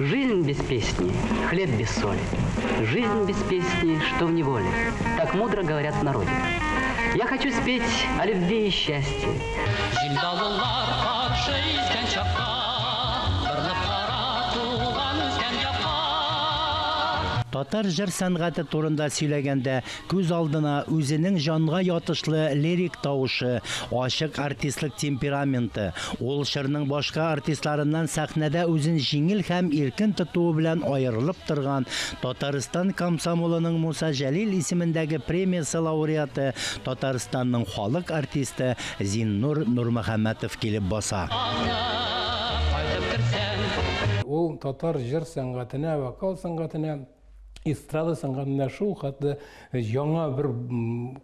Жизнь без песни, хлеб без соли. Жизнь без песни, что в неволе. Так мудро говорят в народе. Я хочу спеть о любви и счастье. Җил-давыллар каршы искән чакта, Борылып кара туган үскән якка. Татар җыр сәнгате турында сөйләгәндә, күз алдына үзенең җанга ятышлы лирик тавышы, ачык артистлык темпераменты, ул чорның башка артистларыннан сәхнәдә үзен җиңел һәм иркен тотуы белән аерылып торган Татарстан комсомолының Муса Җәлил исемендәге премиясе лауреаты, Татарстанның халык артисты Зиннур Нурмөхәммәтов килеп баса. Кайтып керсәң. Ул татар җыр сәнгатенә, вокал сәнгатенә, эстрада сәнгатенә шул хәтле яңа бер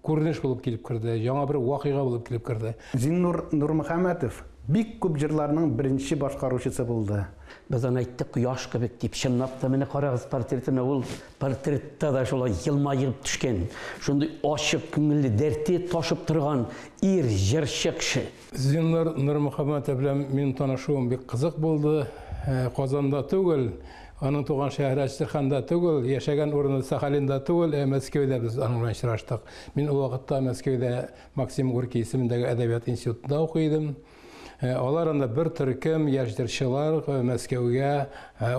күренеш булып килеп керде, яңа бер вакыйга булып килеп керде. Зиннур Нурмөхәммәтов бик күп җырларның беренче башкаручысы булды. Без аны әйттек кояш кебек дип. Чынлап та, менә карагыз портретына, ул портретта да шулай елмаеп төшкән. Шундый ачык күңелле, дәрте ташып торган ир, җырчы кеше. Зиннур Нурмөхәммәтов белән минем танышуым бик кызык булды. Казанда түгел, аның туган шәһәре Әстерханда түгел, яшәгән урыны Сахалинда түгел, ә Мәскәүдә без аның белән очраштык. Мин ул вакытта Мәскәүдә Максим Горький исемендәге әдәбият институтында укый идем. Алар анда бер төркем яшь җырчылар Мәскәүгә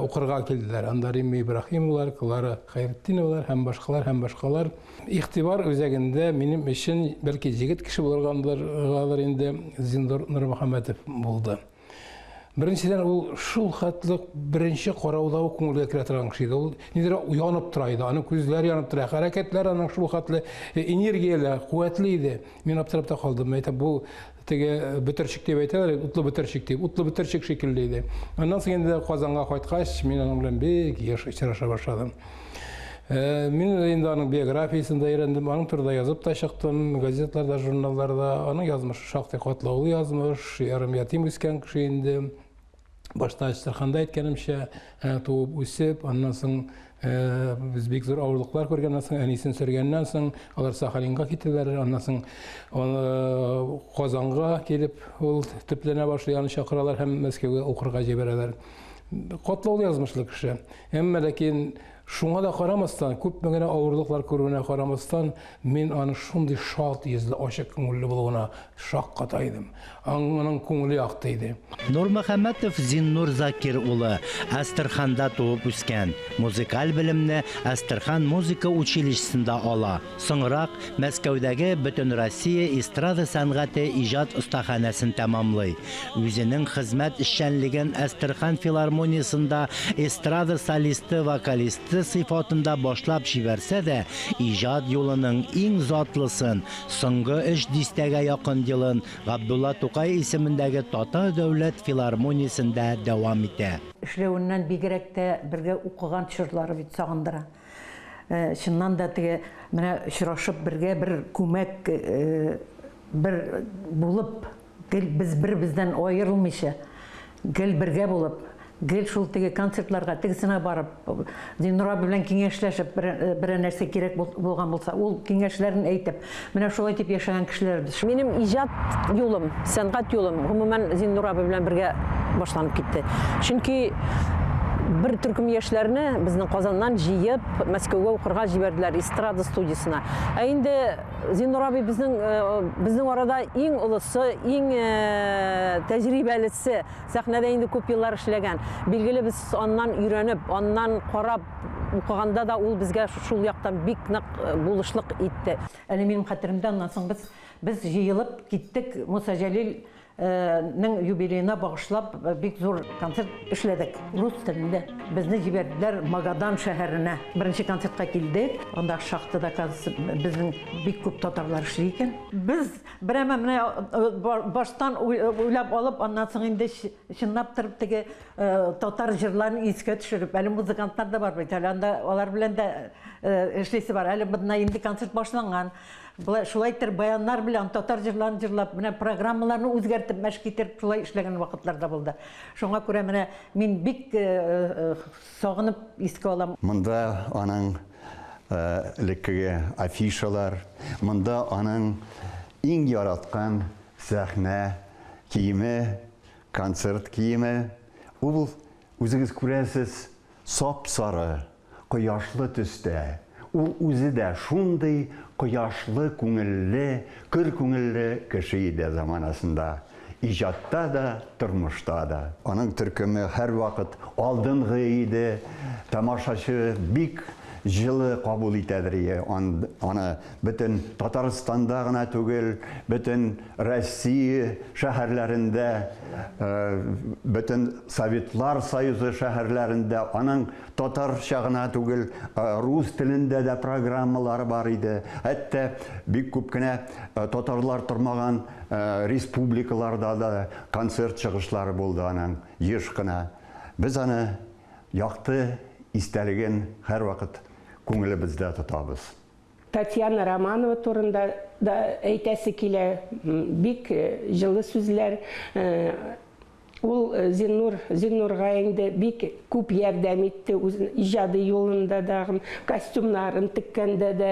укырга килделәр. Анда Римма Ибраһимовалар, Клара Хәйретдиновалар һәм башкалар һәм башкалар. Игътибар үзәгендә минем өчен, бәлки җегет кеше булыргадыр инде, Зиннур Нурмөхәммәтов булды. Беренчедән, ул шул хәтле беренче карауда ук күңелгә керә торган кеше иде. Ул нидер янып тора иде, аның күзләре янып тора, хәрәкәтләре аның шул хәтле энергияле, куәтле иде. Мин аптырап та калдым. Әйтәм, бу теге бөтерчек дип әйтәләр, утлы бөтерчек дип, утлы бөтерчек шикелле иде. Аннан соң инде Казанга кайткач, мин аның белән бик еш очраша башладым. Мин инде аның биографиясен дә өйрәндем, аның турында язып та чыктым, газетларда, журналларда. Аның язмышы шактый катлаулы язмыш, ярым ятим үскән кеше инде. Башта Әстерханда әйткәнемчә, туып үсеп, аннан соң без бик зур авырлыклар күргәннән соң, әнисен сөргәннән соң, алар Сахалинга китәләр, аннан соң Казанга килеп ул төпләнә башлый, аны чакыралар һәм Мәскәүгә укырга җибәрәләр. Катлаулы язмышлы кеше. Әмма ләкин шуңа да карамастан, күпме генә авырлыклар күрүенә карамастан, мин аны шундый шат йөзле, ачык күңелле булуына шакката идем. Аның күңеле якты иде. Нурмөхәммәтов Зиннур Закир улы, Әстерханда туып үскән. Музыкаль белемне Әстерхан музыка училищесында ала. Соңрак Мәскәүдәге Бөтенроссия эстрада сәнгате иҗат остаханәсен тәмамлый. Үзенең хезмәт эшчәнлеген Әстерхан филармониясендә эстрада солисты-вокалисты сыйфатында башлап җибәрсә дә, иҗат юлының иң затлысын, соңгы өч дистәгә якын елын Габдулла Тукай исемендәге Татар дәүләт филармониясендә дәвам итә. Эшләвеннән бигрәк тә бергә укыган чорлары бит сагындыра. Чыннан да теге менә очрашып бергә бер күмәк бер булып, гел без бер-бездән аерылмыйча, гел бергә булып, гел шул теге концертларга, тегесенә барып, Зиннур абый белән киңәшләшеп, берәр нәрсә кирәк булган булса, ул киңәшләрен әйтеп, менә шулай дип яшәгән кешеләр без. Минем иҗат юлым, сәнгать юлым, гомумән, Зиннур абый белән бергә башланып китте. Чөнки бер төркем яшьләрне безнең Казаннан җыеп, Мәскәүгә укырга җибәрделәр, эстрада студиясенә. Ә инде Зиннур абый безнең безнең арада иң олысы, иң тәҗрибәлесе, сәхнәдә инде күп еллар эшләгән. Билгеле, без аннан өйрәнеп, аннан карап укыганда да ул безгә шул яктан бик нык булышлык итте. Әле минем хәтеремдә, аннан соң без без җыелып киттек Муса Җәлил нең юбилеена багышлап бик зур концерт эшләдек. Рус телендә. Безне җибәрделәр Магадан шәһәренә. Беренче концертка килдек. Анда шахтада, оказывается, безнең бик күп татарлар эшли икән. Без берәмә менә баштан уйлап алып, аннан соң инде чынлап торып теге татар җырларын искә төшереп, әле музыкантлар да бар бит, әле анда алар белән дә эшлисе бар. Әле монда инде концерт башланган. Болай шулай иттереп баяннар белән татар җырларын җырлап, менә программаларны үзгәртеп, мәш китереп шулай эшләгән вакытлар да булды. Шуңа күрә менә мин бик сагынып искә алам. Монда аның элеккеге афишалар, монда аның иң яраткан сәхнә киеме, концерт киеме. Ул. Үзегез күрәсез, сап-сары, кояшлы төстә. Ул үзе дә шундый кояшлы күңелле, көр күңелле кеше иде заманасында. Иҗатта да, тормышта да. Аның төркеме һәрвакыт алдынгы иде. Тамашачы бик җылы кабул итәдер ие аны. Бөтен Татарстанда гына түгел, бөтен Россия шәһәрләрендә, бөтен Советлар Союзы шәһәрләрендә аның татарча гына түгел, рус телендә дә программалары бар иде. Хәтта бик күп кенә татарлар тормаган республикаларда да концерт чыгышлары булды аның еш кына. Без аны якты истәлеген һәрвакыт күңелебездә тотабыз. Татьяна Романова турында да әйтәсе килә, бик җылы сүзләр. Ул Зиннур, Зиннурга инде бик күп ярдәм итте үз иҗади юлында дагын, костюмнарын теккәндә дә,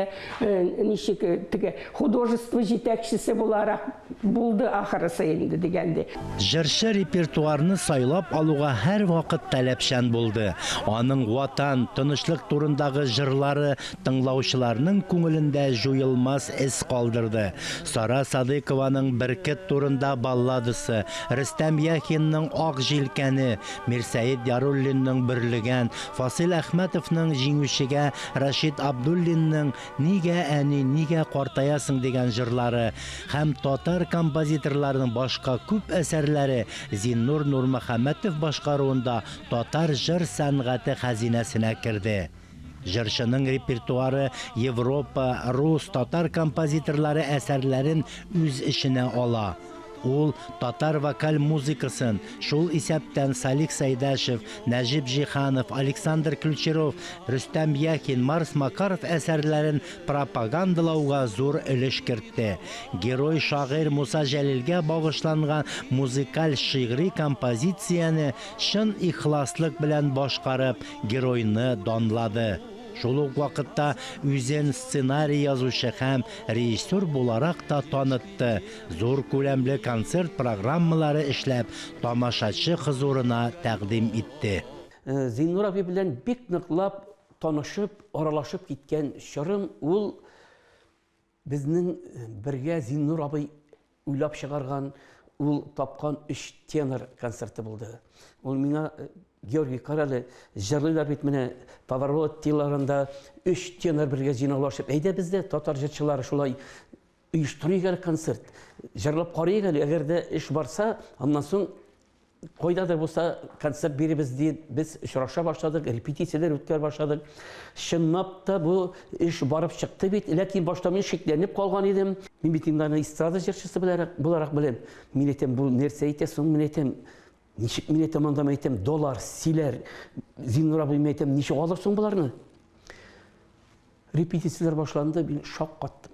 ничек теге художество җитәкчесе буларак булды ахырысы инде дигәндәй. Җырчы репертуарны сайлап алуга һәрвакыт таләпчән булды. Аның Ватан, тынычлык турындагы җырлары тыңлаучыларның күңелендә җуелмас эз калдырды. Сара Садыйкованың Бөркет турында балладасы, Рөстәм Яхинның Ак җилкәне, Мирсәет Яруллинның Бөрлегән, Фасил Әхмәтовның Җиңүчегә, Рәшит Абдуллинның Нигә, әни, нигә картаясың дигән җырлары һәм татар композиторларының башка күп әсәрләре Зиннур Нурмөхәммәтов башкаруында татар җыр сәнгате хәзинәсенә керде. Җырчының репертуары Европа, рус, татар композиторлары әсәрләрен үз эченә ала. Ул татар вокаль музыкасын, шул исәптән Салих Сәйдәшев, Нәҗип Җиһанов, Александр Ключеров, Рөстәм Яхин, Марс Макаров әсәрләрен пропагандалауга зур өлеш кертте. Герой-шагыйрь Муса Җәлилгә багышланган музыкаль-шигъри композицияне чын ихласлык белән башкарып, геройны данлады. Шул ук вакытта үзен сценарий язучы һәм режиссер буларак та танытты, зур күләмле концерт программалары эшләп, тамашачы хозурына тәкъдим итте. Зиннур абый белән бик ныклап танышып, аралашып киткән чорым ул Безнең бергә Зиннур абый уйлап чыгарган, ул тапкан өч тенор концерты булды. Ул миңа, Георгий, карале, җырлыйлар бит менә Павароттиларында өч тенор бергә җыйнаулашып, әйдә без дә татар җырчылары шулай оештырыйк әле концерт, җырлап карыйк әле, әгәр дә эш барса, аннан соң Кайдадыр булса концерт биребез дип без очраша башладык, репетицияләр үткәрә башладык. Чынлап та бу эш барып чыкты бит, ләкин башта мин шикләнеп калган идем. Мин бит инде аны эстрада җырчысы буларак, буларак беләм. Мин әйтәм, бу нәрсә әйтә соң, мин әйтәм, ничек мин әйтәм, анда мин әйтәм, доллар, силәр, Зиннур абый, мин әйтәм, ничек алыр соң боларны? Репетицияләр башланды, мин шаккаттым.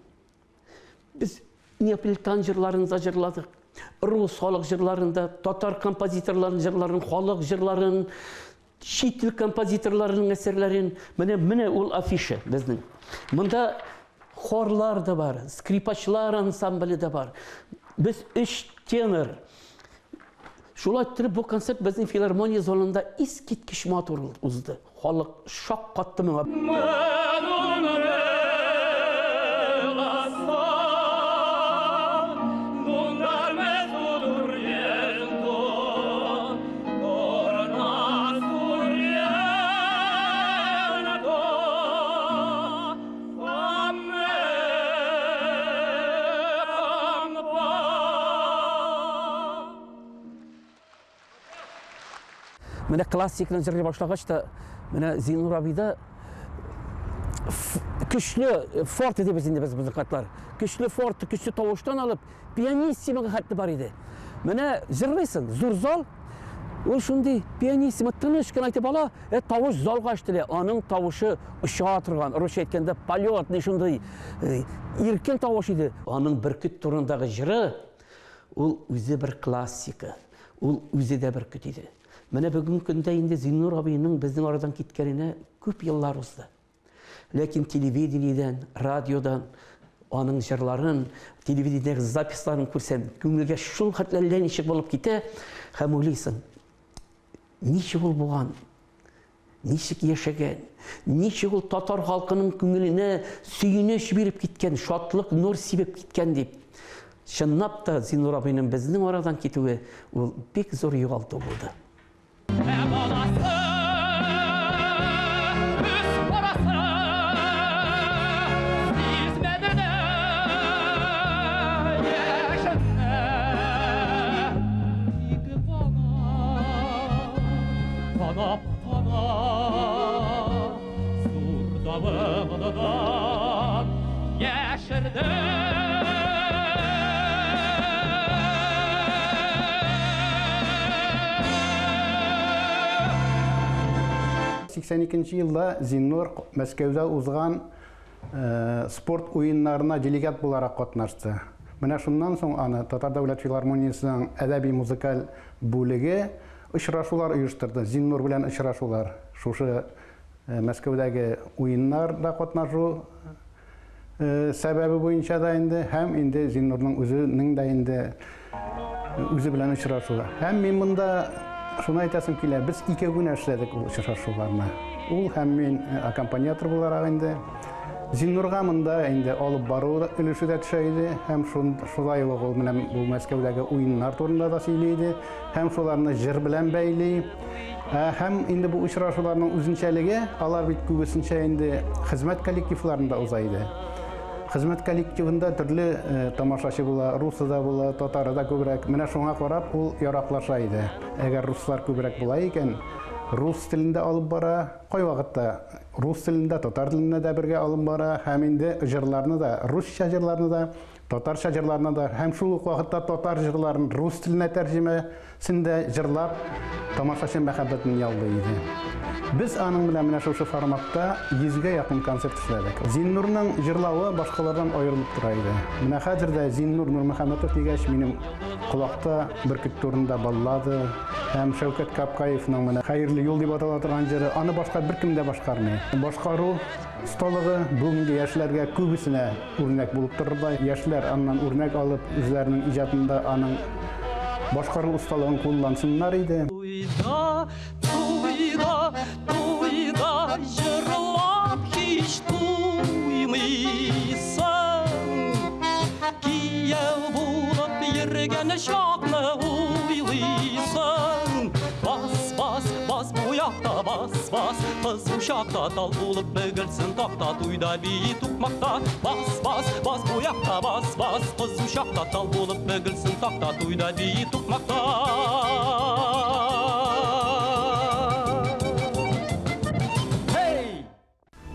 Без неаполитан җырларын да җырладык, рус халык җырларын да, татар композиторларының җырларын, халык җырларын, чит ил композиторларының әсәрләрен. Менә менә ул афиша безнең. Монда хорлар да бар, скрипачлар ансамбле дә бар. Без өч тенор. Шулай иттереп бу концерт безнең филармония залында искиткеч матур узды. Халык шаккатты моңа. Менә классикны җырлый башлагач та, менә Зиннур абыйда көчле э, форте дибез инде без музыкантлар. Көчле форте, көчле тавыштан алып, пианиссимога хәтле бар иде. Менә җырлыйсың, зур зал, ул шундый пианиссимо тыныч кына әйтеп ала, ә тавыш залга ишетелә. Аның тавышы оча торган, русча әйткәндә, полетный шундый э, иркен тавыш иде. Аның бөркет турындагы җыры Ул үзе бер классика, ул үзе дә бөркет иде. Менә бүгенге көндә инде Зиннур абыйның безнең арадан киткәненә күп еллар узды. Ләкин телевидениедән, радиодан аның җырларын, телевидениедәге записларын күрсәм, күңелгә шул хәтле әллә ничек булып китә һәм уйлыйсың, Ничек ул булган? Ничек яшәгән? Ничек ул татар халкының күңеленә сөенеч биреп киткән, шатлык, нур сибеп киткән дип. Чынлап та Зиннур абыйның безнең арадан китүе ул бик зур югалту булды. Ә баласы, үз карасы, сизмәде дә яшенне. Тик бала Канап кана зур давылдан яшерде. 82 елда Зиннур Мәскәүдә узган спорт уеннарына делегат буларак катнашты. Менә шуннан соң аны Татар дәүләт филармониясенең әдәби-музыкаль бүлеге очрашулар оештырды. Зиннур белән очрашулар. Шушы Мәскәүдәге уеннарда катнашу сәбәбе буенча да инде һәм инде Зиннурның үзенең дә инде үзе белән очрашу. Һәм мин монда шуны әйтәсем килә, без икәү генә эшләдек ул очрашуларны. Ул һәм мин аккомпаниатор буларак инде. Зиннурга монда инде алып бару өлеше дә төшә иде һәм шулай ук ул менә бу Мәскәүдәге уеннар турында да сөйли иде һәм шуларны җыр белән бәйли. Һәм инде бу очрашуларның үзенчәлеге, алар бит күбесенчә инде хезмәт коллективларында уза иде. Хезмәт коллективында төрле тамашачы була, русы да була, татары да күбрәк. Менә шуңа карап ул яраклаша иде. Әгәр руслар күбрәк була икән, рус телендә алып бара, кайвакытта рус телендә, татар телендә дә бергә алып бара һәм инде җырларны да, русча җырларны да, татарча җырларны да һәм шул ук вакытта татар җырларын рус теленә тәрҗемәсен дә җырлап, тамашачы мәхәббәтен яулый иде. Без аның белән менә шушы форматта йөзгә якын концерт эшләдек. Зиннурның җырлавы башкалардан аерылып тора иде. Менә хәзер дә Зиннур Нурмөхәммәтов дигәч, минем колакта Бөркет турында баллада һәм Шәүкәт Капкаевның менә Хәерле юл дип атала торган җыры, аны башка беркем дә башкармый. Башкару осталыгы бүгенге яшьләргә күбесенә үрнәк булып торырдай. Яшьләр аннан үрнәк алып, үзләренең иҗатында аның башкару осталыгын куллансыннар иде. Туйда, туйда, туйда җырлап һич туймыйсың. Кияү булып йөргән чакны уйлыйсың. Бас, бас, бас бу якта, бас, бас, кыз учакта, тал булып бөгелсен такта, туйда бии тукмакта. Бас, бас, бас бу якта, бас, бас, кыз учакта, тал булып бөгелсен такта, туйда бии тукмакта. Hey!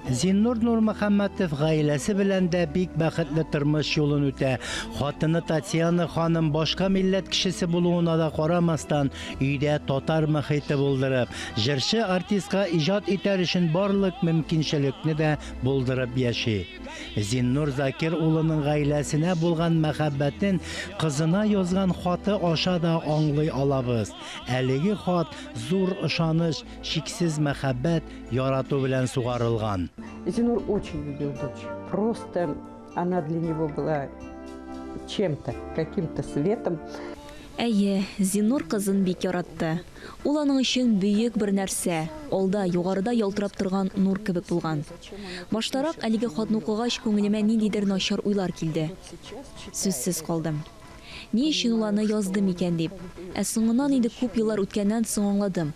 Зиннур Нурмөхәммәтов гаиләсе белән дә бик бәхетле тормыш юлын үтә. Хатыны Татьяна ханым башка милләт кешесе булуына да карамастан, өйдә татар мөхите булдырып, җырчы артистка иҗат итәр өчен барлык мөмкинчелекне дә булдырып яши. Зиннур Закир улының гаиләсенә булган мәхәббәтен кызына язган хаты аша да аңлый алабыз. Әлеге хат зур ышаныч, чиксез мәхәббәт, ярату белән сугарылган. Зинур очень любил дочь. Просто она для него была чем-то, каким-то светом. Әйе, Зиннур кызын бик яратты. Ул аның өчен бөек бер нәрсә, алда, югарыда ялтырап торган нур кебек булган. Баштарак әлеге хатны укыгач, күңелемә ниндидер начар уйлар килде. Сүзсез калдым. Ни өчен ул аны язды микән дип. Ә соңыннан инде күп еллар үткәннән соң аңладым.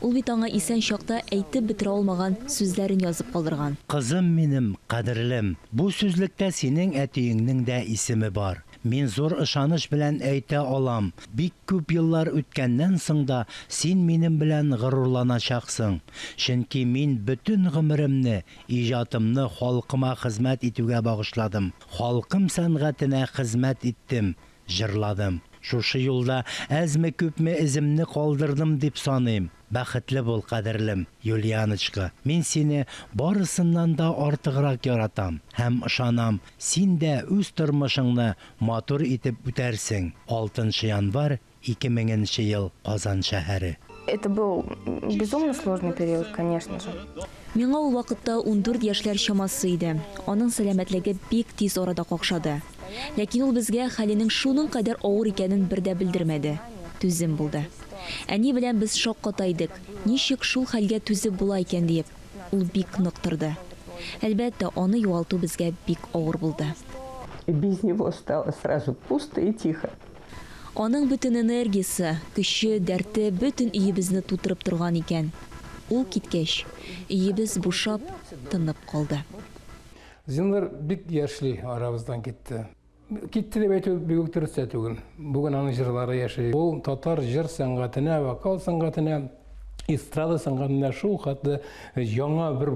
Ул бит аңа исән чакта әйтеп бетерә алмаган сүзләрен язып калдырган. Кызым минем, кадерлем, бу сүзлектә синең әтиеңнең дә исеме бар. Мин зур ышаныч белән әйтә алам, бик күп еллар үткәннән соң да син минем белән горурланачаксың. Чөнки мин бөтен гомеремне, иҗатымны халкыма хезмәт итүгә багышладым. Халкым сәнгатенә хезмәт иттем, җырладым. Шушы юлда әзме-күпме эземне калдырдым дип саныйм. Бәхетле бул, кадерлем, Юлианочка. Мин сине барысыннан да артыграк яратам һәм ышанам, син дә үз тормышыңны матур итеп үтәрсең. Алтынчы январь, 2000 нче ел, Казан шәһәре. Это был безумно сложный период, конечно же. Миңа ул вакытта 14 яшьләр чамасы иде. Аның сәламәтлеге бик тиз арада какшады. Ләкин ул безгә хәленең шуның кадәр авыр икәнен бер дә белдермәде. Түзем булды. Әни белән без шакката идек, ничек шул хәлгә түзеп була икән диеп. Ул бик нык торды. Әлбәттә, аны югалту безгә бик авыр булды. Без него стало сразу пусто и тихо. Аның бөтен энергиясе, көче, дәрте бөтен өебезне тутырып торган икән. Ул киткәч, өебез бушап, тынып калды. Зиннур бик яшьли арабыздан китте. Китте дип әйтү бик үк дөрес тә түгел. Бүген аның җырлары яши. Ул татар җыр сәнгатенә, вокал сәнгатенә, эстрада сәнгатенә шул хәтле яңа бер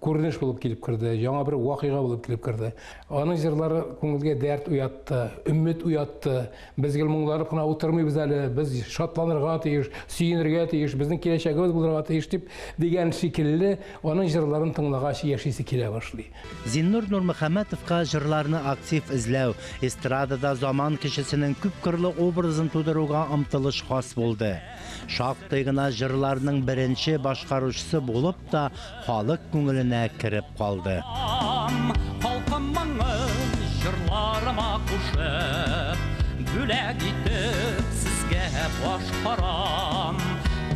күренеш булып килеп керде, яңа бер вакыйга булып килеп керде. Аның җырлары күңелгә дәрт уятты, өмет уятты. Без гел моңланып кына утырмыйбыз әле, без шатланырга тиеш, сөенергә тиеш, безнең киләчәгебез булырга тиеш дип дигән шикелле, аның җырларын тыңлагач яшисе килә башлый. Зиннур Нурмөхәммәтовка җырларны актив эзләү, эстрадада заман кешесенең күпкырлы образын тудыруга омтылыш хас булды. Шактый гына җырларның беренче башкаручысы булып та халык күңеленә кереп калды. Халкым моңын җырларыма кушып, бүләк итеп сезгә башкарам.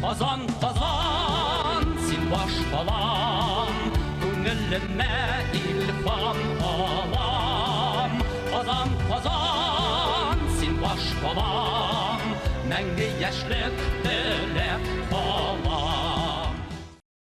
Казан, Казан, син башкалам, күңелемә илһам алам. Казан, Казан, син башкалам, мәңге яшьлек.